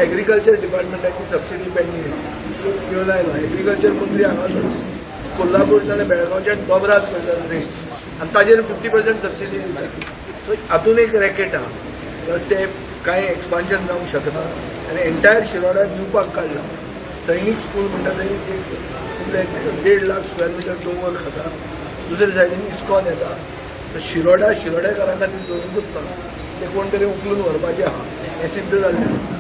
Agriculture डिपार्टमेंटाची subsidy pending आहा, घेवन आयलो. एग्रीकल्चर मंत्री हांगाचोच, कोल्हापूर जाल्यार बेळगांवच्यान दोबराज करता रेट आनी ताजेर 50% सबसिडी दिता. सो हातून एक रॅकेट आहा. प्लस ते कांय एक्सपान्शन जावंक शकना आनी एंटायर शिरोडा दिवपाक काडला. सैनीक स्कूल म्हणटा तरी एक 1.5 लाख स्क्वेअर मिटर दोंगर खाता, दुसरे सायडीन इस्कॉन येता. तर शिरोडा शिरोडेकारां खातीर दवरुंकूच ना, ते कोण तरी उखलून व्हरपाचें आहा हें सिद्ध जाल्लें.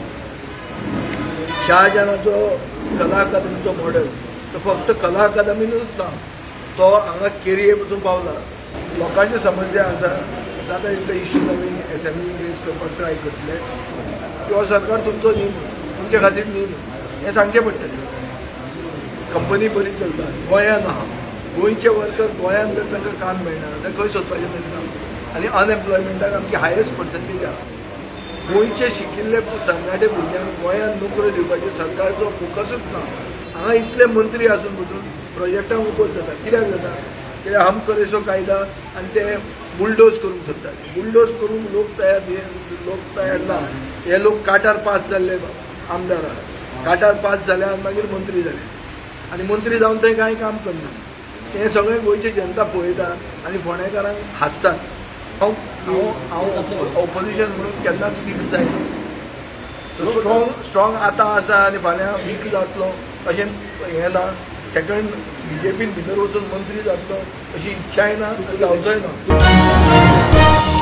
शाहजहानाचो कला अकादमीचो मॉडल तो फक्त कला अकादमीनूच ना, तो हांगा केरये पसून पावला. लोकांच्यो समस्या आसा, जाता तितले इश्यूज आमी एसेंब्लीन रेज करपाक ट्राय करतले. किंवा सरकार तुमचो न्ही म्हणून, तुमचे खातीर न्ही म्हणून हें सांगचें पडटलें. कंपनी बरी चलता गोंयांत आहा, गोंयचे वर्कर गोंयांत जर तांकां काम मेळना जाल्यार खंय सोदपाचें तांकां? आनी अनएम्प्लॉयमेंटाक आमची हायस्ट पर्संटेज आहा. गोंयचे शिकिल्ले तरणाटे भुरग्यांक गोंयांत नोकऱ्यो दिवपाचें सरकारचो फोकसूच ना. हांगा इतले मंत्री आसून पसून प्रोजेक्टांक उपोज जाता. कित्याक जाता? कित्याक हम करेसो कायदा आनी ते बुलडोज करूंक सोदतात. बुलडोज करूंक लोक तयार ना. हे लोक काटार पास जाल्ले आमदार आहात, काटार पास जाले आनी मागीर मंत्री जाले आनी मंत्री जावन थंय कांय काम करना. हें सगळें गोंयची जनता पळयता आनी फोंडेकारांक हांसतात. हांव हांव ऑपोजिशन म्हणून केन्नाच फिक्स जायना. स्ट्रॉंग आतां आसा आनी फाल्यां वीक जातलो अशें हें ना. सेकंड बीजेपीन भितर वचून मंत्री जातलो अशी इच्छाय ना, जावचोय ना.